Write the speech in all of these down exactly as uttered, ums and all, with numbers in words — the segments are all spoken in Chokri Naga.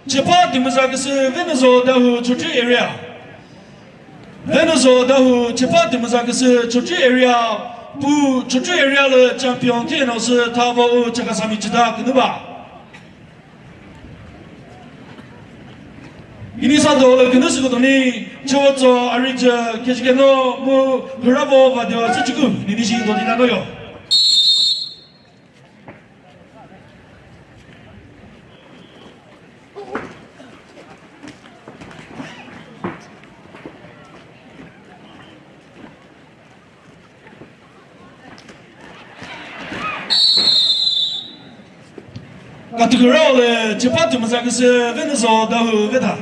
Chepha Tümüza küsü Venuzo Dawhuo Chokri area. Venuzo Dawhuo Chepha Tümüza küsü Chokri area. Pu Chokri area lü champion thi no sü thavo u Chakhesang mi chita künu ba. Ini sa do lü künu sü kütoni, chewatso arüjü kechikeno mu hüravo vadio sü chükü, nini shi do dina no yo. Katükürao lü Chepha Tümüza küsü Venuzo Dawhuo veta.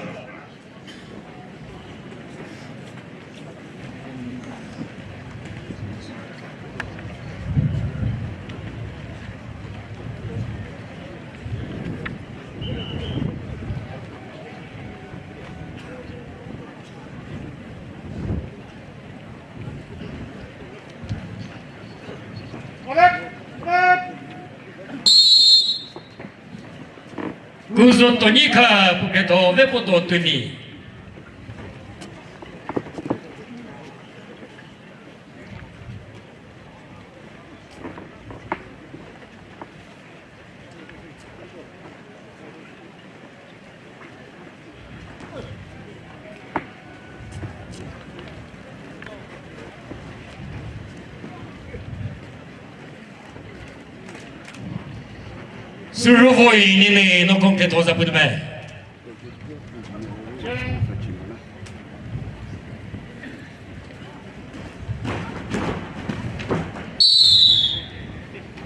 Kuzo Tonyika puketho vepo do tuni. Sürüvo ini ni nokong ketho za pütme.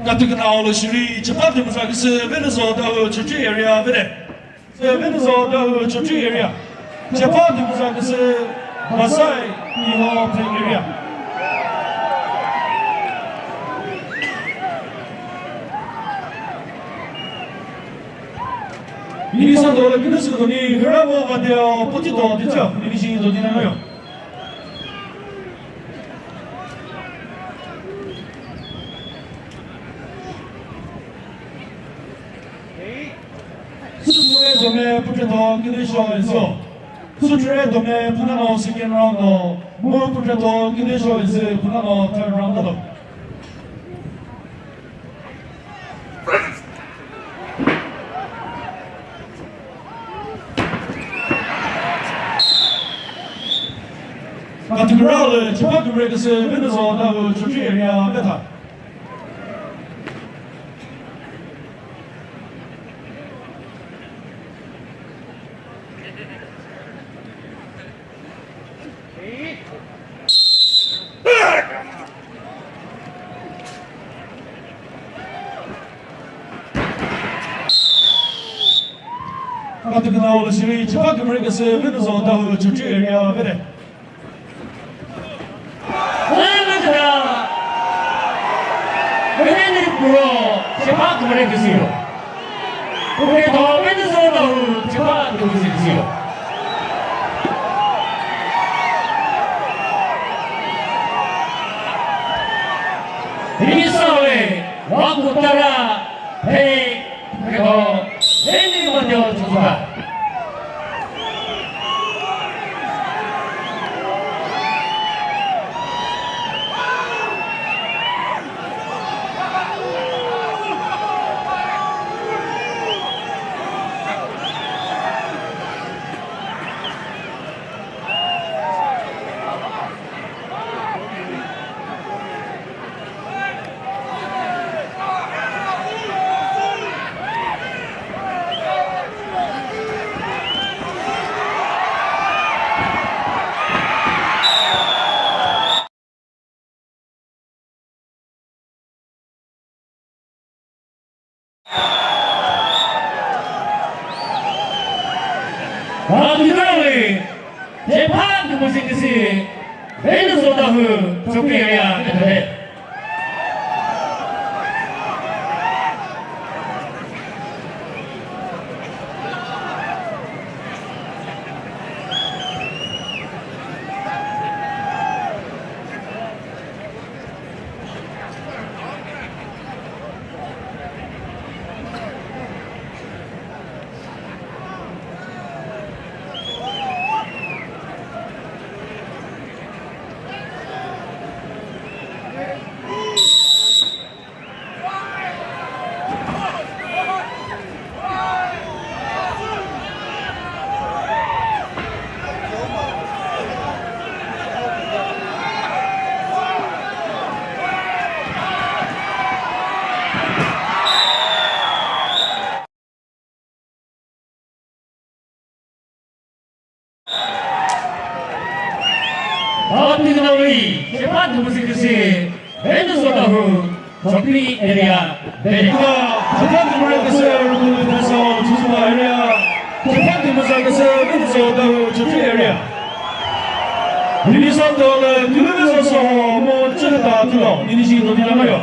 Katüküna olo shiri, Chepha Tümüza küsü Venuzo Dawhuo Chokri area vede. Venuzo Dawhuo Chokri area. Chepha Tümüza küsü Basai Iho Phek area. Ini sa do lü künu sü do ni hüravo vadio poti do di cha, ini shi do di na yo. Süsüre dome puketho kini show iso. Süsüre dome puna no second round no. Mu puketho kini show iso puna no third round no. Katükürao lü Chepha kümüre küsü Venuzo Dawhuo Chokri area veta. Katüküna olo shiri Chepha kümüre küsü Venuzo Dawhuo Chokri area vede. Lümütüra, Venenik Pro, Chepha kümüre küsü yo. Puketho Venuzo Dawhuo Chepha kümüre küsü yo. Misawe, Wakutara, Hey, Puketho, Venenik Pro, Chepha. Adinali, Chepha kümüzü küsü, Venuzo Dawhuo, Chokri area, Kethare. Atinawi, Chepa Dumuzi küsi, Venuzo Dawhuo, Chokri area, Bele. Chepa Dumuzi küsi, Rukulu Dumuzi, Chuzuma area. Chepa Dumuzi küsi, Venuzo Dawhuo, Chokri area. Minnesota le, Dumuzi Soho, mo chüta tulo, nini shi to dina mayo.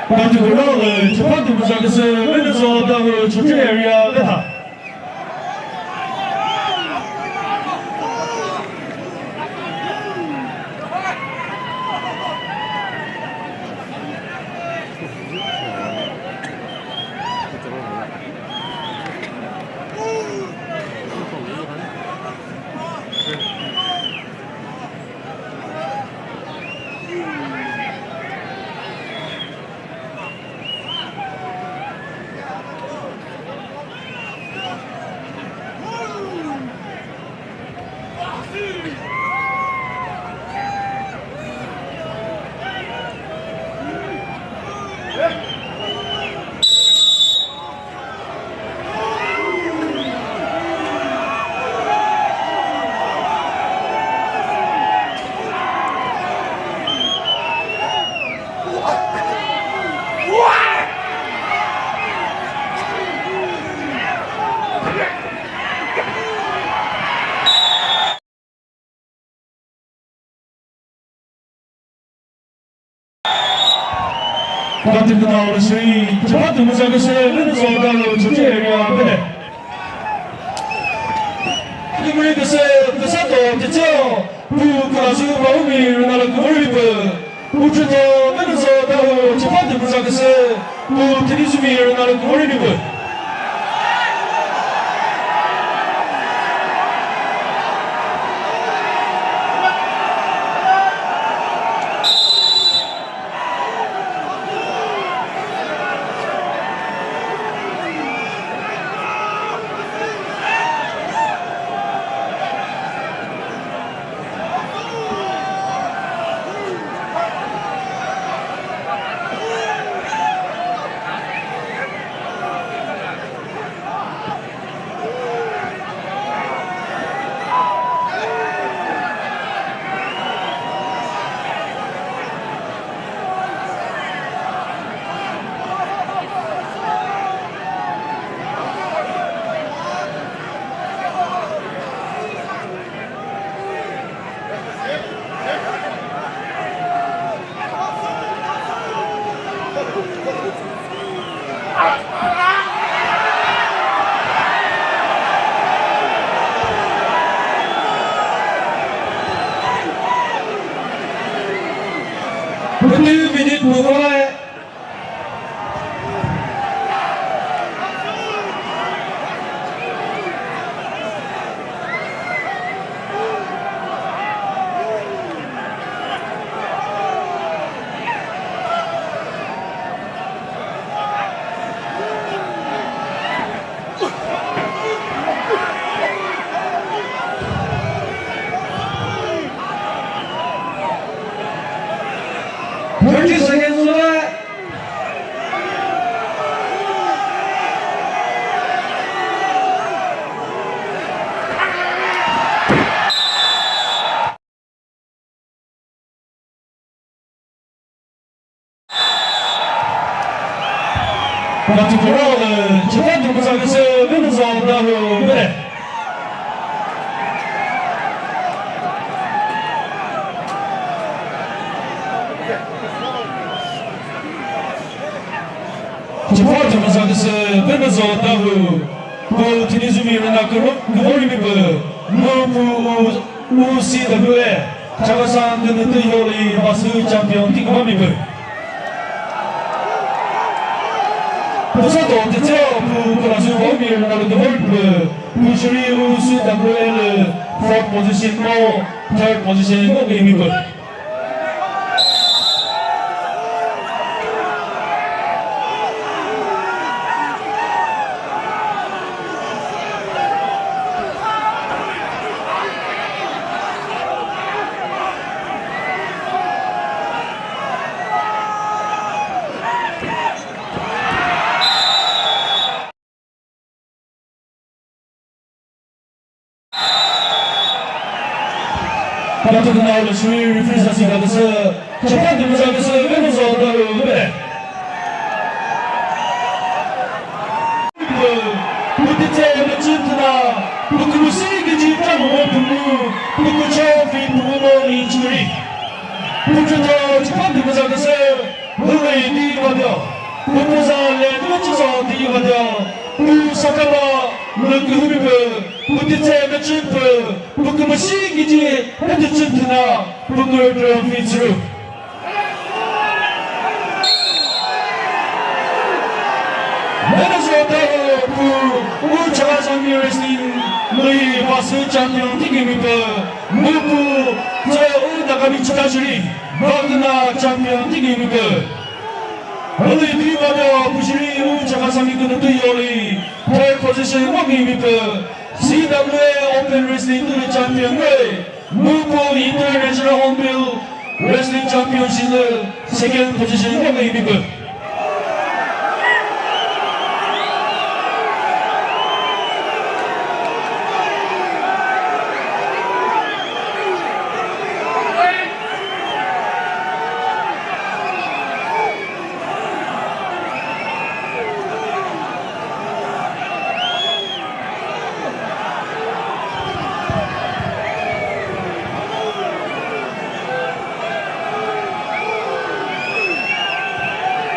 Patu Kuro le, Chepa Dumuzi küsi, Venuzo Dawhuo, Chokri area, Veta. Patu Kuro le shi, Chepa Dumuzi küsi, Venuzo Dawhuo, Chokri area, Bele. Dumuzi küsi, küsa to, titseo, pu kula su, ba umi, rüna la kuvori pü. Uchütho Venuzo Dawhuo, Chepa Dumuzi küsi, pu thini sumi rüna lü kuvori mi pü. Pütü minute müvai. Thirty seconds left. Patu Kuro le, Chepa Dumuzi küsi, Venuzo Dawhuo, Bele. Chepa Dumuzi küsi, Venuzo Dawhuo, pu thini sumi rüna kuvori mi pü, mu pu u U C W A, Chakhesang Künütü Yoli Basü champion thi kübami pü. Pusato Tetseo pu Pulasu Omir na lü kübami pü. Pushiri U C W A lü fourth position mo, third position mo kübami pü. Katu künao lü shiri referee sasi kaküsü, Chakhesang Künütü Sasi kaküsü, Venuzo Daru ve. Putitse machintuna, pukumusi giji tamu punu, pukucho fi puno injury. Pukucho Chakhesang Künütü Sasi, Hüvei di vadio, pupuza le tuchizo di vadio, pu sakaba, lükühübi pü, putitse machipü, pukumushi giji, hütüchintuna, puku trophy churu. Venuzo Daru pu, u Chakhesang Wrestling, lui Basü champion thi kübami pü, mu pu, zü u Nagami chita shiri. Baküna champion thi kübami pü. Hüli di vadio pushiri u Chakhesang Künütü Yoli third position mo kübami pü. C W A Open Wrestling lü champion ve. Mu pu International Hornbill Wrestling Championship lü second position mo kübami pü.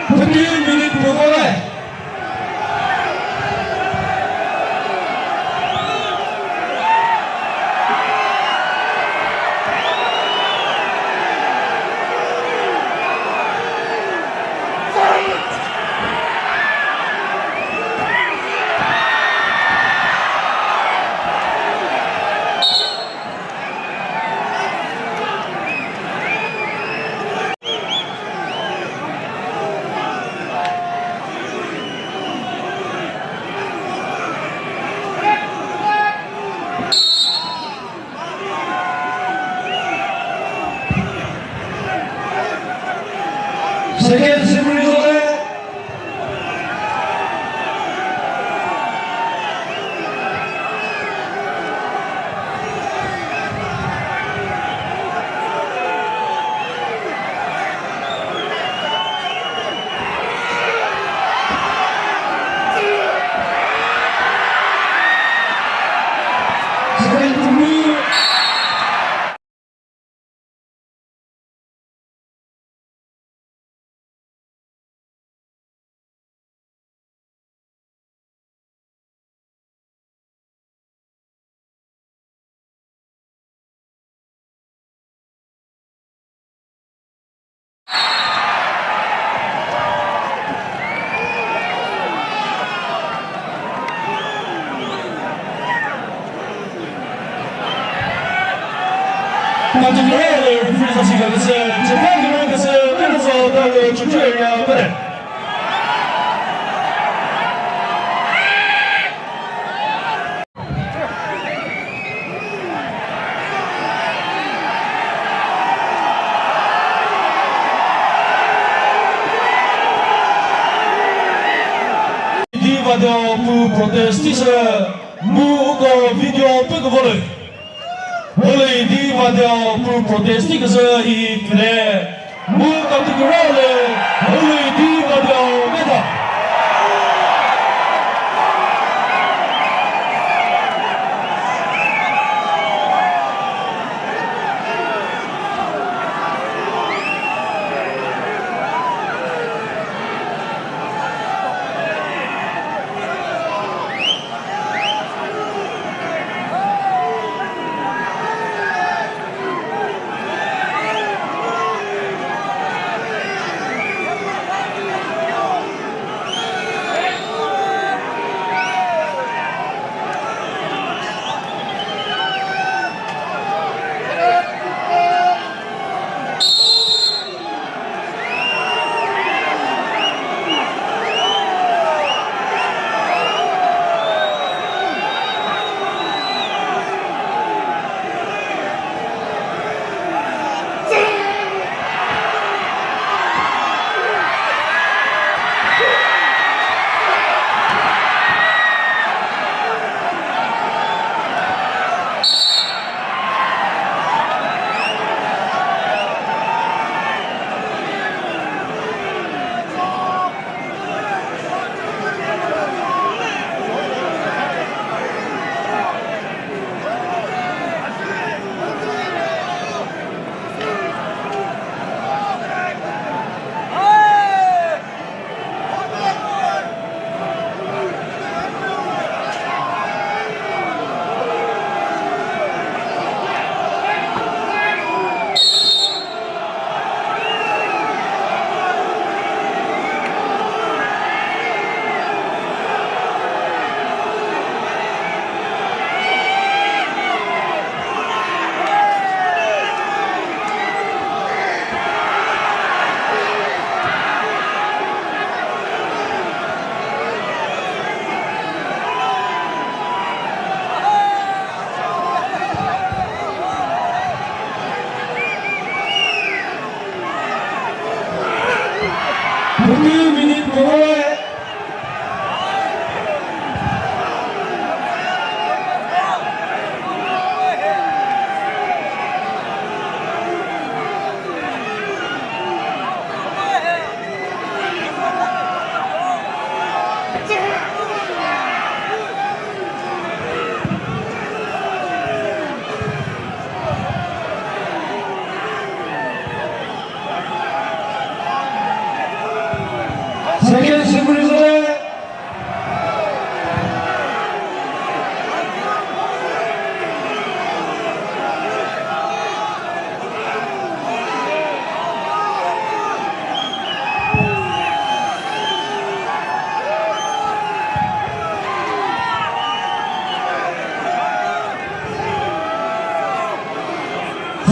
Fifteen minutes before. Second semi result. Di vadio pu protest thisü mu uko video pü küvole. Holi di vadio pu protest thi küzü hi küle. Mu kati kürale, holi di vadio meta. Two minute kükre. Second semi result.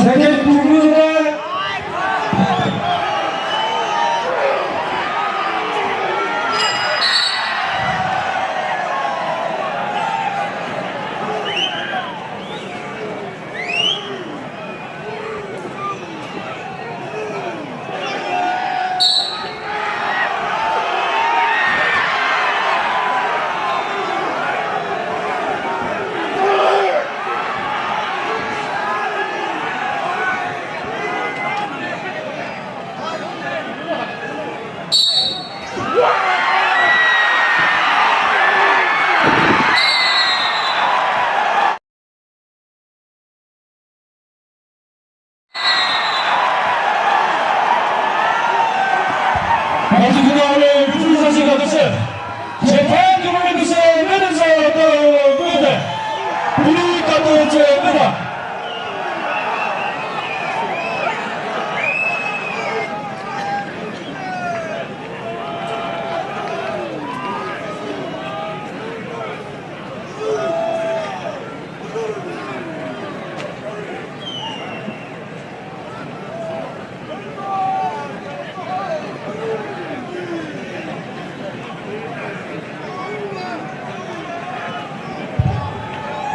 Second,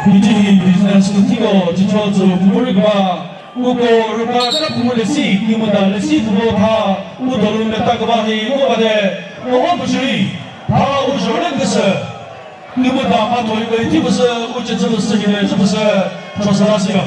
Hihi business kutiko chicho zu pumuri kba, uko rupa ka pumule si, kimüta le si pumo tha, u dolu meta kba hi, u bade, u ho puchiri, tha u jole kese. Nübü ta ma thoi koi thi püsü, uche zü püsü, hile zü püsü, chosala siyo.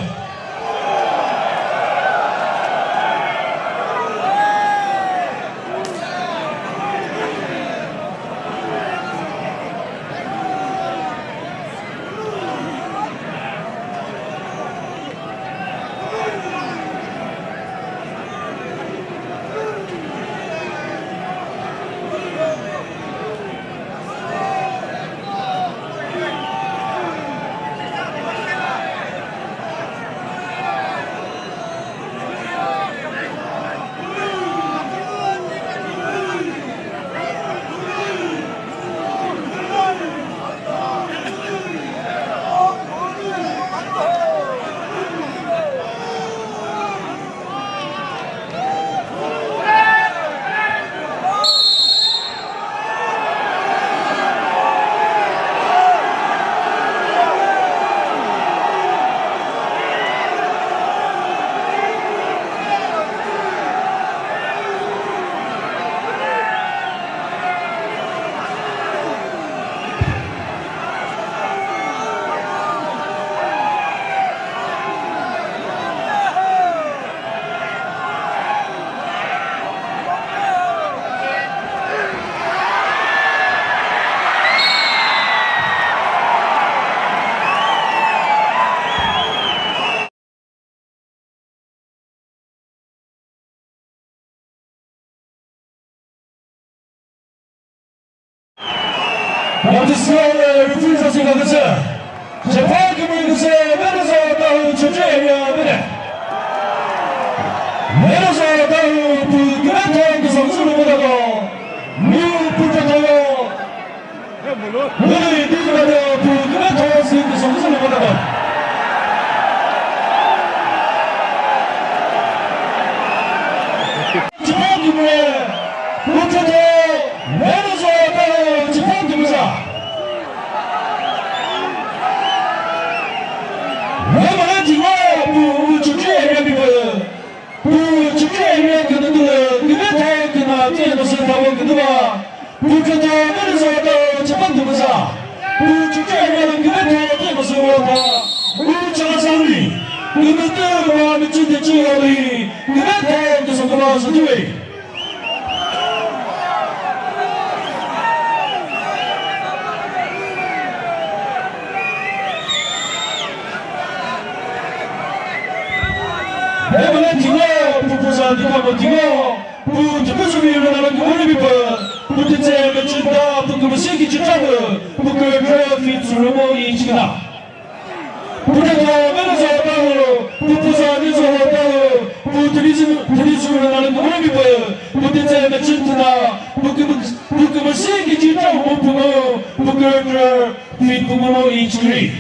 Baptist School, eh, referee sa singa kese. Japan kümüre kese, Venezuela tahu Chokri area bene. Venezuela tahu pu kümüre tahu kese, kese lo bada ko. New pu tahu. Wele di kümüre tahu pu kümüre tahu kese, kese lo bada ko. Japan kümüre, pu tahu. Venezuela tahu Japan kümüre. Venezuela tahu pu, pu Chokri area people. Pu Chokri area künü tülü, kümüre tahu künü, tiye to se tahu künü. Kümüthe, kümüthe, kümüthe, kümüthe, kümüthe, kümüthe, Emele tingo, pu puza dikamo tingo, pu tukuzu mi rüna la kümüri mi pü, pu titse me chita, pu kümüsiki chita pü, pu kürü fi tsurumo i chikina. Pu titse me na zo ta ho, pu puza ni zo ho ta ho, pu tulizu, tulizu rüna la kümüri mi pü, pu titse me chita, pu kümü-, pu kümüsiki chita mo pu mo, pu kürü fi pu mo i chikiri.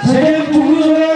Second, Tukuzola.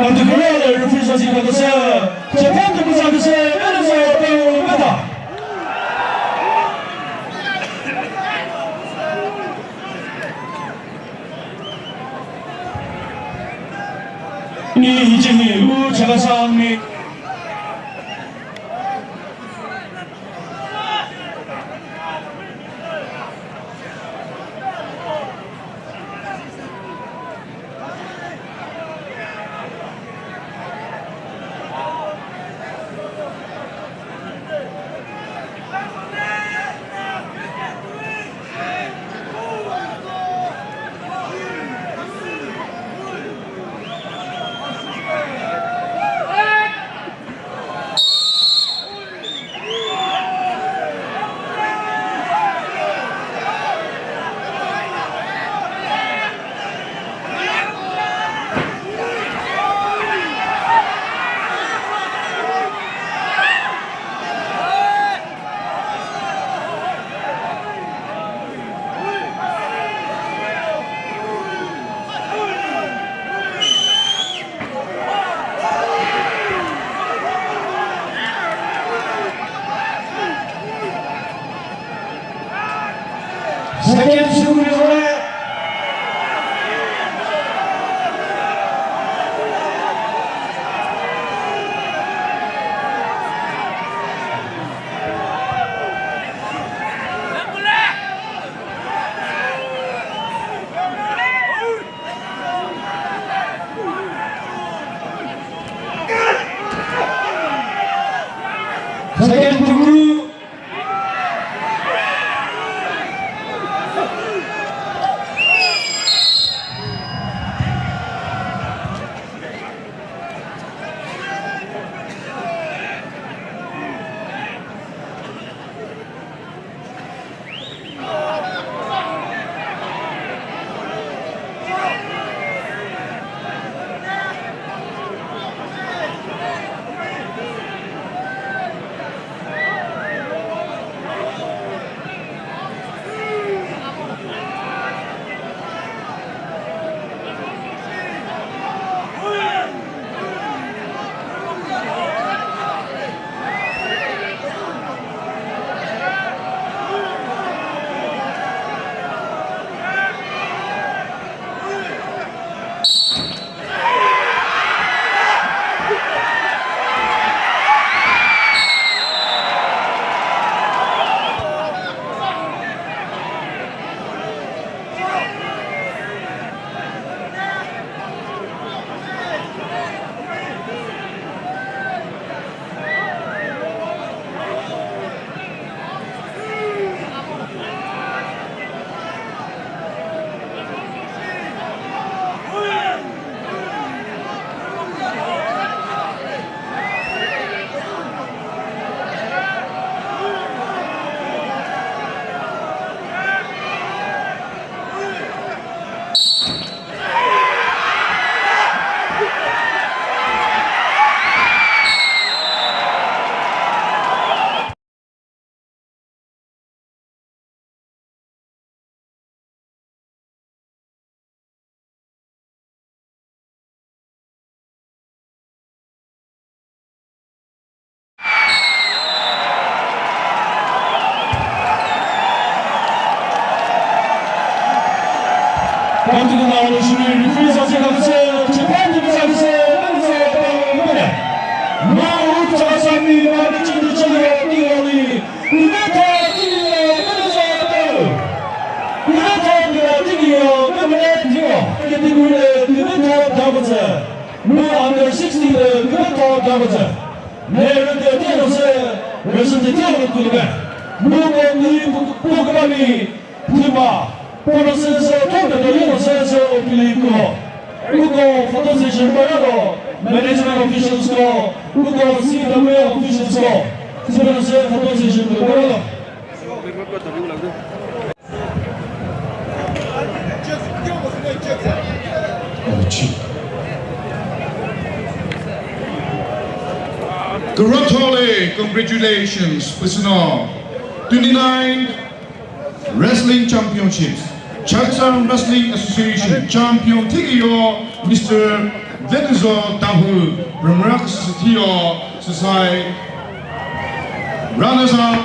Particular referee sa si ka se, Japan tu sa se, mena sa pa meta. Ni hichi ni u chaka sang ni. Second, Shukri Zole. Second, Tuguru. Kati kena lo shuri referee sa se ka se, Japan de sa se, sa se, ma u cha sa mi ma ni chi ni chi yo ti yo li. Ni me ta ti ni yo, me sa ta. Ni me ta ni yo ti ni yo, me me ti yo. Ke ti ni le, ni me ta da ba se. Mu under sixteen le, ni me ta da ba se. Ne re de ti lo se, re se de ti lo ku le. Mu ko ni ku ku ka mi. Thüma, polo sü sü thonde to yino sü sü opili ko. Uko photo session baralo, management officials ko, uko C W A officials ko. Sibero sü photo session ko baralo. Kurothole, congratulations, personal. Twenty-nine Wrestling Championships, Chakhesang Wrestling Association Champion thikiyo Mister Venuzo Dawhuo, rümra küsüsü thiyo süsai runners up.